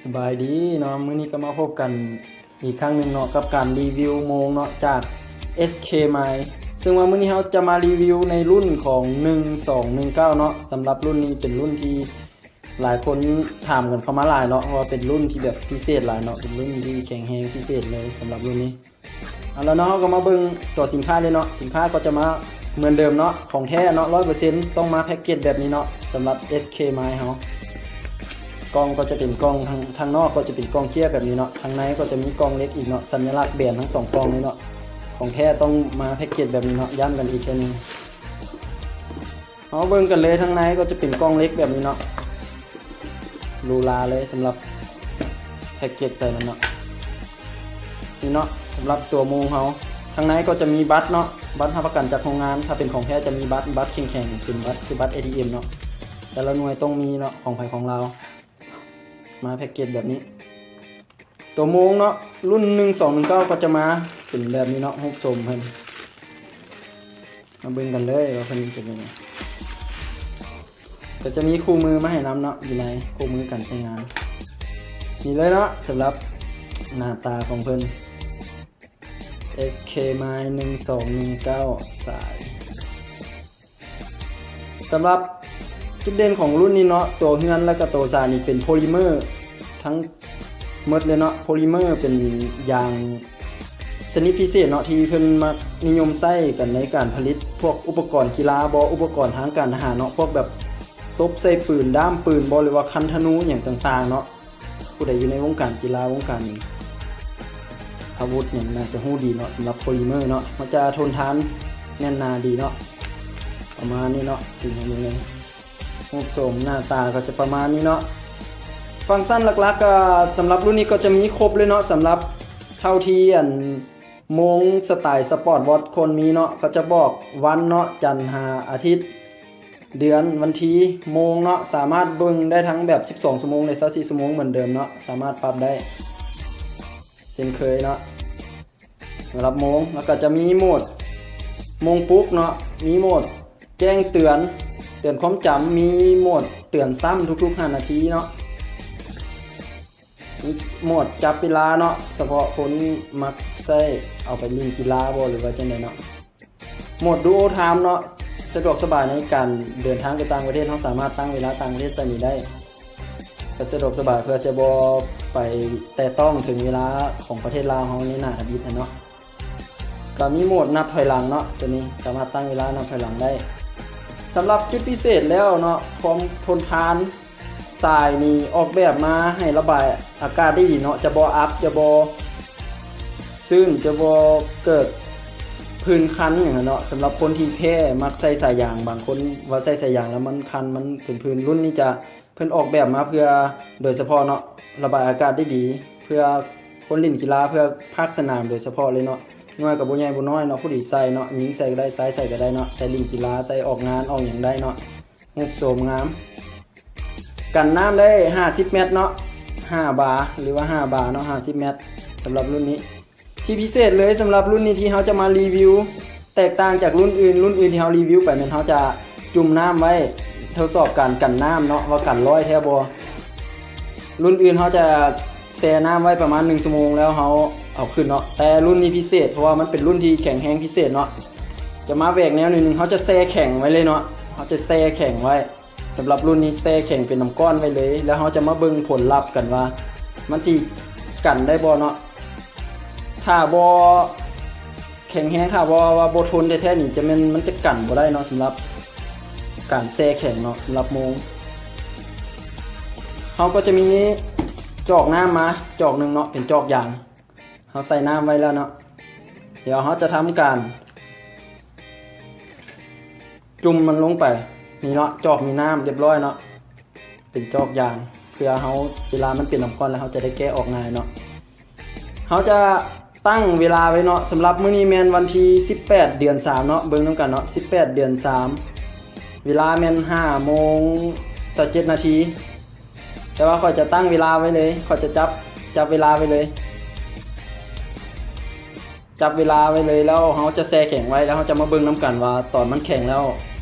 ສະບາຍດີເນາະ, ມື້ນີ້ກໍມາພົບກັນອີກຄັ້ງໜຶ່ງເນາະ ກັບການຣີວິວໂມງເນາະ ຈາກ ເອສເຄ Mine ເຊິ່ງວ່າມື້ນີ້ເຮົາຈະມາຣີວິວໃນລຸ້ນຂອງໜຶ່ງສອງໜຶ່ງເກົ້າເນາະ. ສຳລັບລຸ້ນນີ້ເປັນລຸ້ນທີ່ຫຼາຍຄົນຖາມກັນເຂົ້າມາຫຼາຍເນາະ ເພາະວ່າເປັນລຸ້ນທີ່ແບບພິເສດຫຼາຍເນາະ, ເປັນລຸ້ນທີ່ແຂງແຮງພິເສດເລີຍສຳລັບລຸ້ນນີ້. ເອົາລະເນາະ, ເຮົາກໍມາເບິ່ງຕົວສິນຄ້າເລີຍເນາະ. ສິນຄ້າກໍຈະມາເໝືອນເດີມເນາະ, ຂອງແທ້ເນາະ ຮ້ອຍເປີເຊັນ ຕ້ອງມາແພັກເກດແບບນີ້ເນາະ. ສຳລັບ ເອສເຄ Mine ເຮົາ ກ່ອງກໍຈະເປັນກ່ອງ ທາງ ທາງນອກກໍຈະເປັນກ່ອງເຈ້ຍແບບນີ້ເນາະ, ທາງໃນກໍຈະມີກ່ອງເຫຼັກອີກເນາະ, ສັນຍະລັກແບຣນທັງສອງກ່ອງເລີຍເນາະ. ຂອງແທ້ຕ້ອງມາແພັກເກດແບບນີ້ເນາະ, ຢ້ຳກັນອີກເທື່ອໜຶ່ງ. ເຮົາເບິ່ງກັນເລີຍ, ທາງໃນກໍຈະເປັນກ່ອງເຫຼັກແບບນີ້ເນາະ, ຫຼູຫຼາເລີຍສຳລັບແພັກເກດໃສ່ນັ້ນເນາະ. ນີ້ເນາະ ສຳລັບຕົວໂມງເຮົາ, ທາງໃນກໍຈະມີບັດເນາະ, ບັດຮັບປະກັນຈາກໂຮງງານ. ຖ້າເປັນຂອງແທ້ຈະມີບັດ, ບັດແຂງໆ ເປັນບັດ ຄືບັດ ເອທີເອັມ ເນາະ, ແຕ່ລະໜ່ວຍຕ້ອງມີເນາະ, ຂອງໃຜຂອງລາວ. ມາແພັກເກດແບບນີ້. ຕົວໂມງເນາະ ລຸ້ນໜຶ່ງສອງໜຶ່ງເກົ້າກໍຈະມາເປັນແບບນີ້ເນາະ, ຮູບຊົມເພິ່ນ. ມາເບິ່ງກັນເລີຍວ່າເພິ່ນເປັນຈັ່ງໃດ. ກໍຈະມີຄູ່ມືມາໃຫ້ນຳເນາະ, ຢູ່ໃນຄູ່ມືການໃຊ້ງານ. ນີ້ເລີຍເນາະ ສຳລັບໜ້າຕາຂອງເພິ່ນ ເອສເຄ Mine ໜຶ່ງສອງໜຶ່ງເກົ້າ ສາຍ. ສຳລັບຈຸດເດັ່ນຂອງລຸ້ນນີ້ເນາະ, ຕົວເຮືອນ ແລະ ກໍຕົວສາຍນີ້ເປັນໂພລິເມີທັງໝົດເລີຍເນາະ. ໂພລິເມີເປັນຢາງຊະນິດພິເສດເນາະ ທີ່ເພິ່ນມັກນິຍົມໃຊ້ກັນໃນການຜະລິດພວກອຸປະກອນກິລາບໍ, ອຸປະກອນທາງການທະຫານເນາະ, ພວກແບບສົບໃສ່ປືນ, ດ້າມປືນບໍ ຫຼືວ່າຄັນທະນູຫຍັງຕ່າງໆເນາະ. ຜູ້ໃດຢູ່ໃນວົງການກິລາ, ວົງການອາວຸດຫຍັງ ໜ້າຈະຮູ້ດີເນາະ, ສຳລັບໂພລິເມີເນາະ, ມັນຈະທົນທານແໜ້ນໜາດີເນາະ. ປະມານນີ້ເນາະ, ຊິເຫັນຢູ່ໃນຮູບໂສມໜ້າຕາກໍຈະປະມານນີ້ເນາະ. ຟັງຊັນຫຼັກໆ ກໍສຳລັບລຸ້ນນີ້ກໍຈະມີຄົບເລີຍເນາະ, ສຳລັບເທົ່າທີ່ອັນ ໂມງສະໄຕສະປອດວັອດຄວນມີເນາະ, ກໍຈະບອກວັນເນາະ, ຈັນຫາອາທິດ, ເດືອນ, ວັນທີ, ໂມງເນາະ, ສາມາດເບິ່ງໄດ້ທັງແບບສິບສອງຊົ່ວໂມງ ແລະ ຊາວສີ່ຊົ່ວໂມງເໝືອນເດີມເນາະ, ສາມາດປັບໄດ້ເຊັ່ນເຄີຍເນາະ. ສຳລັບໂມງ ແລ້ວກໍຈະມີໂໝດໂມງປຸກເນາະ, ມີໂໝດແຈ້ງເຕືອນ, ເຕືອນຄວາມຈຳ, ມີໂໝດເຕືອນຊ້ຳທຸກໆຫ້ານາທີເນາະ. ໂໝດຈັບເວລາເນາະ, ສະເພາະຄົນມັກໃຊ້ເອົາໄປຫຼິ້ນກິລາບໍ ຫຼືວ່າຈັ່ງໃດເນາະ. ໂໝດດູໂອທາມເນາະ, ສະດວກສະບາຍໃນການເດີນທາງໄປຕ່າງປະເທດ, ເຮົາສາມາດຕັ້ງເວລາຕ່າງປະເທດໃສ່ນີ້ໄດ້, ກໍສະດວກສະບາຍເພື່ອຈະບໍ່ໄປແຕະຕ້ອງເຖິງເວລາຂອງປະເທດລາວເຮົາໃນໜ້າທຳອິດຫັ້ນເນາະ. ກໍມີໂໝດນັບຖອຍຫຼັງເນາະ, ຕົວນີ້ສາມາດຕັ້ງເວລານັບຖອຍຫຼັງໄດ້. ສຳລັບຈຸດພິເສດແລ້ວເນາະ, ຄວາມທົນທານ ສາຍນີ້ອອກແບບມາໃຫ້ລະບາຍອາກາດໄດ້ດີເນາະ, ຈະບໍ່ອັບ, ຈະບໍ່ຊື້ນ, ຈະບໍ່ເກີດພື້ນຄັນຫຍັງເນາະ. ສຳລັບຄົນທີ່ແພ້ມັກໃສ່ສາຍຢາງ, ບາງຄົນວ່າໃສ່ສາຍຢາງແລ້ວມັນຄັນ, ມັນເປັນພື້ນ. ລຸ້ນນີ້ຈະ ເພິ່ນອອກແບບມາເພື່ອໂດຍສະເພາະເນາະ, ລະບາຍອາກາດໄດ້ດີ ເພື່ອຄົນຫຼິ້ນກິລາ, ເພື່ອພາກສະໜາມໂດຍສະເພາະເລີຍເນາະ. ນ້ອຍກໍບໍ່ໃຫຍ່ບໍ່ນ້ອຍເນາະ, ຜູ້ດີໃສ່ເນາະ, ຍິງໃສ່ກໍໄດ້, ຊາຍໃສ່ກໍໄດ້ເນາະ, ໃສ່ຫຼິ້ນກິລາ, ໃສ່ອອກງານອອກຫຍັງໄດ້ເນາະ. ຮູບໂສມງາມ, ກັນນ້ຳໄດ້ຫ້າສິບແມັດເນາະ, ຫ້າບາ ຫຼືວ່າຫ້າບາເນາະ, ຫ້າສິບແມັດ ສຳລັບລຸ້ນນີ້. ທີ່ພິເສດເລີຍສຳລັບລຸ້ນນີ້ທີ່ເຮົາຈະມາຣີວິວ ແຕກຕ່າງຈາກລຸ້ນອື່ນ, ລຸ້ນອື່ນທີ່ເຮົາຣີວິວໄປແມ່ນເຮົາຈະຈຸ່ມນ້ຳໄວ້ ທົດສອບການກັນນ້ຳເນາະ ວ່າກັນຮ້ອຍແທ້ບໍ່. ລຸ້ນອື່ນເຮົາຈະແຊ່ນ້ຳໄວ້ປະມານໜຶ່ງຊົ່ວໂມງແລ້ວເຮົາເອົາຂຶ້ນເນາະ, ແຕ່ລຸ້ນນີ້ພິເສດ ເພາະວ່າມັນເປັນລຸ້ນທີ່ແຂງແຮງພິເສດເນາະ. ຈະມາແບກແນວໜຶ່ງ ເຮົາຈະແຊ່ແຂງໄວ້ເລີຍເນາະ, ເຮົາຈະແຊ່ແຂງໄວ້. ສຳລັບລຸ້ນນີ້ແຊ່ແຂງເປັນນ້ຳກ້ອນໄວ້ເລີຍ, ແລ້ວເຮົາຈະມາເບິ່ງຜົນລັບກັນວ່າ ມັນຊິກັນໄດ້ບໍ່ເນາະ. ຖ້າບໍ່ແຂງແຮງ, ຖ້າບໍ່ ວ່າບໍ່ທົນແທ້ໆນີ້ ຈະແມ່ນມັນຈະກັນບໍ່ໄດ້ເນາະ, ສຳລັບການແຊ່ແຂງເນາະ, ສຳລັບໂມງ. ເຮົາກໍຈະມີຈອກນ້ຳມາຈອກໜຶ່ງເນາະ, ເປັນຈອກຢາງ. ເຮົາໃສ່ນ້ຳໄວ້ແລ້ວເນາະ, ດຽວເຮົາຈະທຳການຈຸ່ມມັນລົງໄປ. ນີ້ເນາະ, ຈອກມີນ້ຳຮຽບຮ້ອຍເນາະ, ເປັນຈອກຢາງ ເພື່ອເຮົາ ເວລາມັນເປັນນ້ຳກ້ອນແລ້ວ ເຮົາຈະໄດ້ແກະອອກງ່າຍເນາະ. ເຮົາຈະຕັ້ງເວລາໄວ້ເນາະ, ສຳລັບມື້ນີ້ແມ່ນວັນທີສິບແປດ ເດືອນສາມເນາະ, ເບິ່ງນຳກັນເນາະ, ສິບແປດ ເດືອນສາມ ເວລາແມ່ນຫ້າໂມງຊາວເຈັດນາທີ. ແຕ່ວ່າຂ້ອຍຈະຕັ້ງເວລາໄວ້ເລີຍ, ຂ້ອຍຈະຈັບ ຈັບເວລາໄວ້ເລີຍ, ຈັບເວລາໄວ້ເລີຍ ແລ້ວເຮົາຈະແຊ່ແຂງໄວ້, ແລ້ວເຮົາຈະມາເບິ່ງນຳກັນວ່າຕອນມັນແຂງແລ້ວ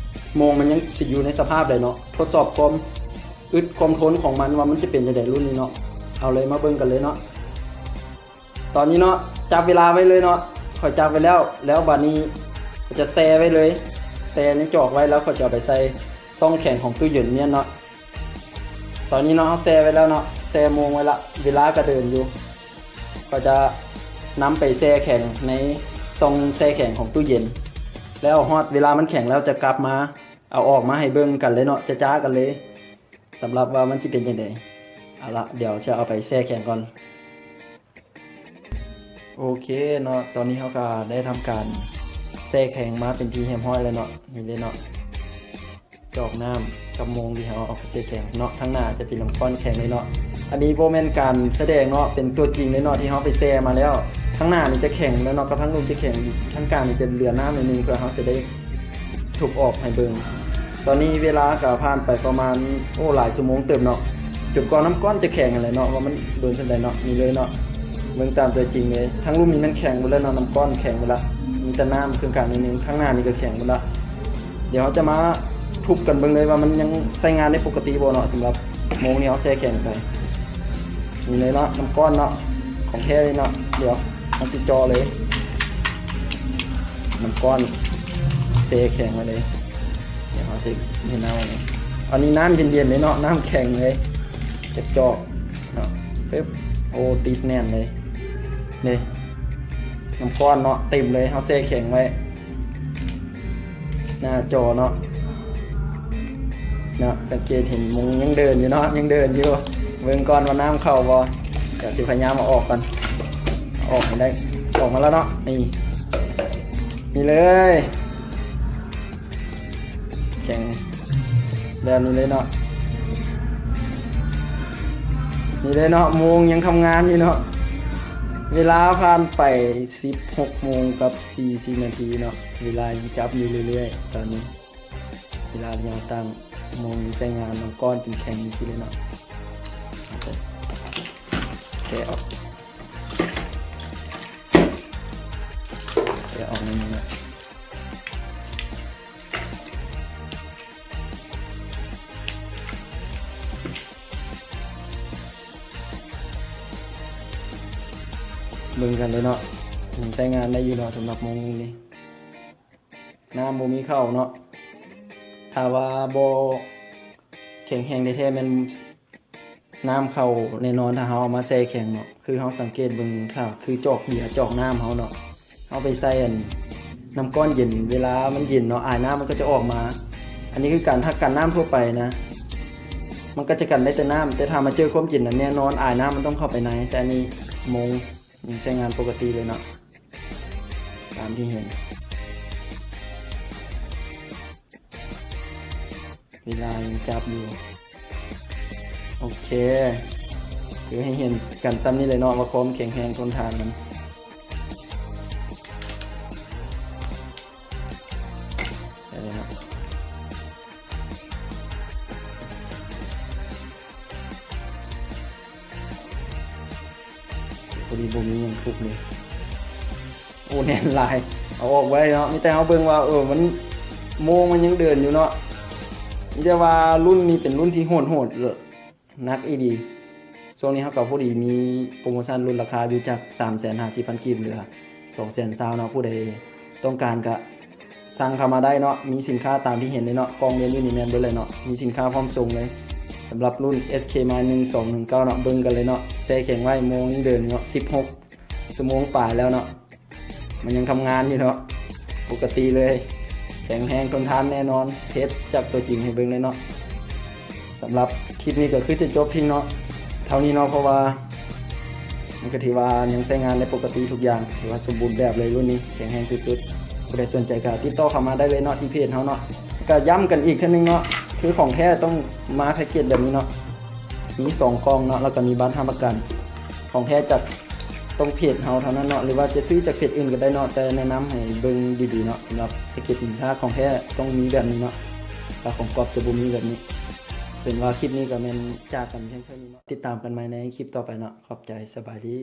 ໂມງມັນຍັງຊິຢູ່ໃນສະພາບໃດເນາະ, ທົດສອບຄວາມອຶດຄວາມທົນຂອງມັນວ່າມັນຈະເປັນຈັ່ງໃດລຸ້ນນີ້ເນາະ. ເອົາເລີຍ ມາເບິ່ງກັນເລີຍເນາະ. ຕອນນີ້ເນາະ ຈັບເວລາໄວ້ເລີຍເນາະ, ຂ້ອຍຈັບໄວ້ແລ້ວ. ແລ້ວບາດນີ້ຂ້ອຍຈະແຊ່ໄວ້ເລີຍ, ແຊ່ໃນຈອກໄວ້ ແລ້ວຂ້ອຍຈະເອົາໄປໃສ່ຊ່ອງແຂງຂອງຕູ້ເຢັນແມ່ນເນາະ. ຕອນນີ້ເນາະ ເຮົາແຊ່ໄວ້ແລ້ວເນາະ, ແຊ່ໂມງໄວ້ລະ, ເວລາກໍເດີນຢູ່. ກໍຈະນຳໄປແຊ່ແຂງໃນຊ່ອງແຊ່ແຂງຂອງຕູ້ເຢັນ, ແລ້ວຮອດເວລາມັນແຂງແລ້ວ ຈະກັບມາເອົາອອກມາໃຫ້ເບິ່ງກັນເລີຍເນາະ, ຈະຈ້າກັນເລີຍ ສຳລັບວ່າມັນຊິເປັນຈັ່ງໃດ. ເອົາລະ ດຽວຈະເອົາໄປແຊ່ແຂງກ່ອນ. ໂອເຄເນາະ, ຕອນນີ້ເຮົາກໍໄດ້ທຳການແຊ່ແຂງມາເປັນທີ່ຮຽບຮ້ອຍແລ້ວເນາະ. ນີ້ເລີຍເນາະ ຈອກນ້ຳກັບໂມງທີ່ເຮົາເອົາໄປແຊ່ແຂງເນາະ. ທາງໜ້າຈະເປັນນ້ຳກ້ອນແຂງເລີຍເນາະ. ອັນນີ້ບໍ່ແມ່ນການສະແດງເນາະ, ເປັນຕົວຈິງເລີຍເນາະ ທີ່ເຮົາໄປແຊ່ມາແລ້ວ. ທາງໜ້ານີ້ຈະແຂງແລ້ວເນາະ, ກັບທາງລຸ່ມຈະແຂງ, ທາງກາງນີ້ຈະເຫຼືອນ້ຳໜ້ອຍໜຶ່ງ ເພື່ອເຮົາຈະໄດ້ ທຸບອອກໃຫ້ເບິ່ງ. ຕອນນີ້ເວລາກໍຜ່ານໄປປະມານ ໂອ້ ຫຼາຍຊົ່ວໂມງເຕີບເນາະ, ຈົນກວ່ານ້ຳກ້ອນຈະແຂງຫັ້ນແຫຼະເນາະ ວ່າມັນດົນສ່ຳໃດເນາະ. ນີ້ເລີຍເນາະ ເບິ່ງຕາມຕົວຈິງເລີຍ, ທາງລຸ່ມນີ້ມັນແຂງເບິດແລ້ວເນາະ, ນ້ຳກ້ອນແຂງເບິດລະ, ມີແຕ່ນ້ຳເຄິ່ງກາງໜ້ອຍໜຶ່ງ, ທາງໜ້ານີ້ກໍແຂງເບິດລະ. ດຽວເຮົາຈະມາທຸບກັນເບິ່ງເລີຍວ່າມັນຍັງໃຊ້ງານໄດ້ປົກກະຕິບໍ່ເນາະ, ສຳລັບໂມງທີ່ເຮົາແຊ່ແຂງໄປ. ນີ້ເລີຍເນາະ ນ້ຳກ້ອນເນາະ ຂອງແທ້ເລີຍເນາະ. ດຽວເຮົາຊິເຈາະເລີຍ ນ້ຳກ້ອນແຊ່ແຂງໄວ້ເລີຍ. ດຽວເຮົາຊິເຮັດນ້ຳອັນນີ້ ອັນນີ້ນ້ຳເຢັນໆເລີຍເນາະ, ນ້ຳແຂງເລີຍ. ຈະເຈາະເນາະ ປຶບ ໂອ້ ຕິດແໜ້ນເລີຍ. ນີ້ ນ້ຳກ້ອນເນາະ ເຕັມເລີຍ, ເຮົາແຊ່ແຂງໄວ້. ໜ້າຈໍເນາະ ເນາະ ສັງເກດເຫັນໂມງຍັງເດີນຢູ່ເນາະ, ຍັງເດີນຢູ່. ເບິ່ງກ່ອນວ່ານ້ຳເຂົ້າບໍ່, ດຽວຊິພະຍາຍາມເອົາອອກກ່ອນ, ເອົາອອກໃຫ້ໄດ້. ອອກມາແລ້ວເນາະ ນີ້ ນີ້ເລີຍ ແຂງແບບນີ້ເລີຍເນາະ. ນີ້ເລີຍເນາະ ໂມງຍັງທຳງານຢູ່ເນາະ. ເວລາຜ່ານໄປສິບຫົກໂມງກັບສີ່ສິບນາທີເນາະ, ເວລາຍັງຈັບຢູ່ເລື້ອຍໆ ຕອນນີ້. ເວລາແນວຕັ້ງ ໂມງໃຊ້ງານ ນ້ຳກ້ອນເປັນແຂງຈັ່ງຊີ້ເລີຍເນາະ. ແກະອອກ ແກະອອກນີ້ເນາະ. ເບິ່ງກັນເລີຍເນາະ ຍັງໃຊ້ງານໄດ້ຢູ່ເນາະ ສຳລັບໂມງນີ້. ນ້ຳບໍ່ມີເຂົ້າເນາະ, ຖ້າວ່າບໍ່ແຂງແຮງແທ້ໆ ແມ່ນນ້ຳເຂົ້າແນ່ນອນ ຖ້າເຮົາເອົາມາແຊ່ແຂງເນາະ. ຄືເຮົາສັງເກດເບິ່ງ ຖ້າຄືຈອກເບຍ ຈອກນ້ຳເຮົາເນາະ, ເຮົາໄປໃສ່ອັນນ້ຳກ້ອນເຢັນ ເວລາມັນເຢັນເນາະ ອາຍນ້ຳມັນກໍຈະອອກມາ. ອັນນີ້ຄືການ ຖ້າກັນນ້ຳທົ່ວໄປນະ ມັນກໍຈະກັນໄດ້ແຕ່ນ້ຳ, ແຕ່ຖ້າມາເຈີຄວາມເຢັນນະ ແນ່ນອນອາຍນ້ຳມັນຕ້ອງເຂົ້າໄປໃນ. ແຕ່ອັນນີ້ໂມງຍັງໃຊ້ງານປົກກະຕິເລີຍເນາະ. ຕາມທີ່ເຫັນ ເວລາຍັງຈັບຢູ່. ໂອເຄ ຄືໃຫ້ເຫັນກັນຊ່ຳນີ້ເລີຍເນາະ ວ່າຄວາມແຂງແຮງທົນທານມັນ. ໄດ້ແລ້ວ. ພໍດີບໍ່ມີຫຍັງທຸບເລີຍ. ໂອ້ ແໜ້ນຫຼາຍ ເອົາອອກບໍ່ໄດ້ເນາະ. ມີແຕ່ເຮົາເບິ່ງວ່າ ເອີ ມັນ ໂມງມັນຍັງເດີນຢູ່ເນາະ. ມີແຕ່ວ່າລຸ້ນນີ້ເປັນລຸ້ນທີ່ໂຫດໆ ໜັກອີ່ຫຼີ. ຊ່ວງນີ້ເຮົາກໍພໍດີມີໂປຣໂມຊັນ ຫຼຸດລາຄາຢູ່ຈາກສາມແສນຫ້າສິບພັນກີບ ເຫຼືອສອງແສນຊາວເນາະ. ຜູ້ໃດຕ້ອງການກໍ ສັ່ງເຂົ້າມາໄດ້ເນາະ. ມີສິນຄ້າຕາມທີ່ເຫັນເລີຍເນາະ, ກ່ອງເລຍຢູ່ນີ້ແມ່ນເບິດເລີຍເນາະ. ມີສິນຄ້າພ້ອມສົ່ງເລີຍ ສຳລັບລຸ້ນ ເອັສເຄ ມາຍ ໜຶ່ງສອງໜຶ່ງເກົ້າເນາະ. ເບິ່ງກັນເລີຍເນາະ, ແຊ່ແຂງໄວ້ ໂມງຍັງເດີນເນາະ, ສິບຫົກຊົ່ວໂມງປາຍແລ້ວເນາະ. ມັນຍັງທຳງານຢູ່ເນາະ, ປົກກະຕິເລີຍ, ແຂງແຮງທົນທານແນ່ນອນ. ເທສຈາກຕົວຈິງໃຫ້ເບິ່ງເລີຍເນາະ. ສຳລັບຄລິບນີ້ກໍຄືຈະຈົບພຽງເນາະ ເທົ່ານີ້ເນາະ, ເພາະວ່າ ມັນກໍຖືວ່າຍັງໃຊ້ງານໄດ້ປົກກະຕິທຸກຢ່າງ, ຖືວ່າສົມບູນແບບເລີຍລຸ້ນນີ້, ແຂງແຮງສຸດໆ. ຜູ້ໃດສົນໃຈກໍຕິດຕໍ່ເຂົ້າມາໄດ້ເລີຍເນາະ ທີ່ເພຈເຮົາເນາະ. ກໍຢ້ຳກັນອີກເທື່ອໜຶ່ງເນາະ, ຄືຂອງແທ້ຕ້ອງມາແພັກເກດແບບນີ້ເນາະ, ມີສອງກ່ອງເນາະ, ແລ້ວກໍມີບັດຮັບປະກັນ. ຂອງແທ້ຈາກຕ້ອງເພຈເຮົາເທົ່ານັ້ນເນາະ, ຫຼືວ່າຈະຊື້ຈາກເພຈອື່ນກໍໄດ້ເນາະ, ແຕ່ແນະນຳໃຫ້ເບິ່ງດີໆເນາະ. ສຳລັບແພັກເກດສິນຄ້າຂອງແທ້ຕ້ອງມີແບບນີ້ເນາະ, ແຕ່ຂອງກອບຈະບໍ່ມີແບບນີ້. ເປັນວ່າຄລິບນີ້ກໍແມ່ນຈາກກັນພຽງເທົ່ານີ້ເນາະ, ຕິດຕາມກັນໃໝ່ໃນຄລິບຕໍ່ໄປເນາະ. ຂອບໃຈ, ສະບາຍດີ.